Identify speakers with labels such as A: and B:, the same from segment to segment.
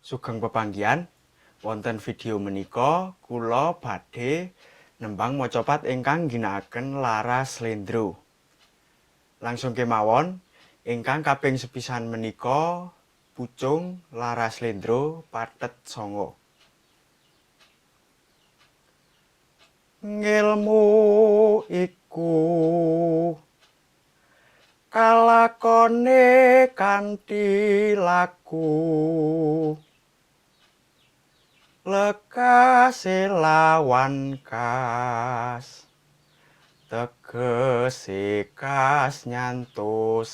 A: Sugeng pepanggihan wonten video menika kula badhe nembang macapat ingkang ngginakaken laras slendro. Langsung kemawon ingkang kaping sepisan menika pucung laras slendro pathet sanga. Ngelmu iku kalakone kanthi laku lekase lawan kas tegese kas nyantosani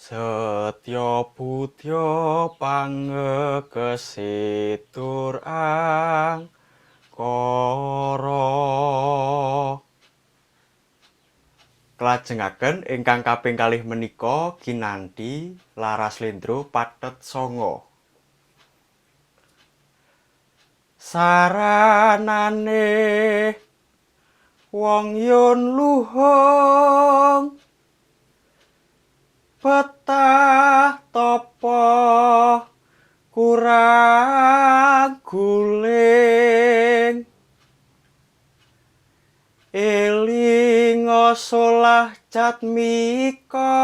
A: setya budya pangekese tur angkara. Kelajengaken ingkang kaping kalih menika kinanthi laras slendro pathet sanga. Saranane wong yun luhung betah tapa kurang guling elinga solah jatmika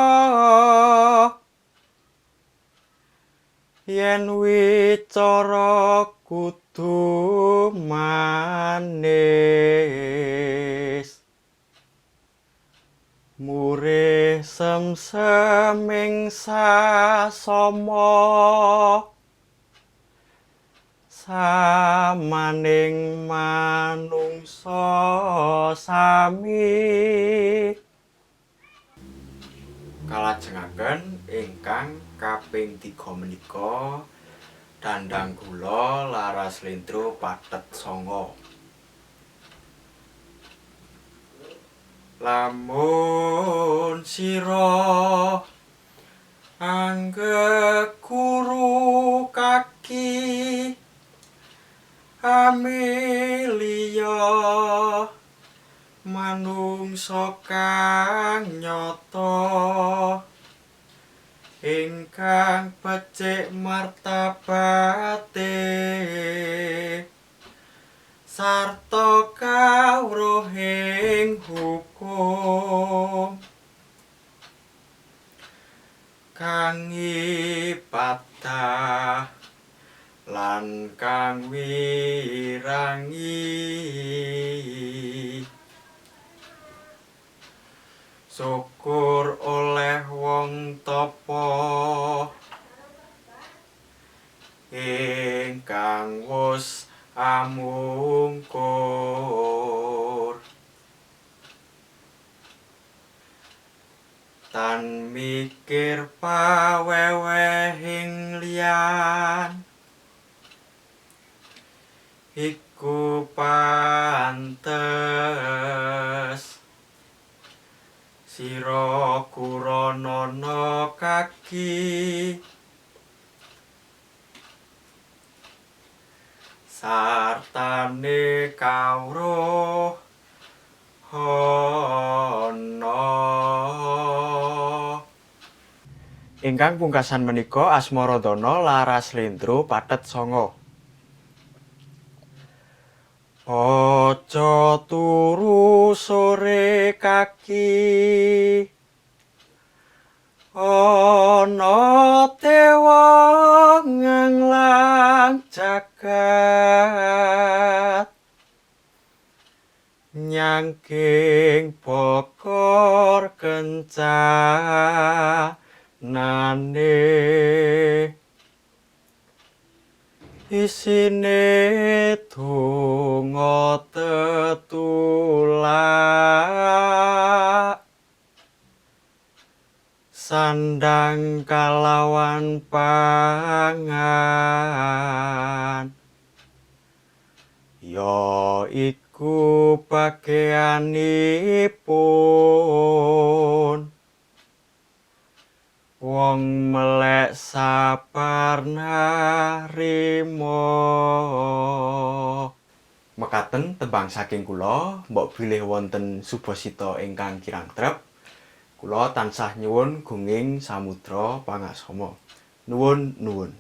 A: yen wicara kudu manis murih semseming sasama samaning manungsa sami. Kalajengaken ingkang kaping 3 menika dandang gula laras slendro pathet sanga. Lamun sira anggek guru kaki Amelia manungsa kang nyata ingkang becik martabate sarta kawruhing hukum kang ibadah lan kang wirangi syukur oleh wong tapa ingkang wus amungkur tan mikir pawewehing liyan iku pantes sira kuranana kaki sartane kawruh ana. Ingkang pungkasan menika asmaradana laras slendro pathet sanga. Aja turu sore kaki ana dewa nganglang jagat nyangking bokor kencanane isine donga tetulak sandang kalawan pangan ya iku bageanipun wong melek sabar narima. Mekaten tembang saking kula, mbok bilih wonten subasita ingkang kirang trep. Kula tansah nyuwun gunging samudra pangasama. Nuwun nuwun.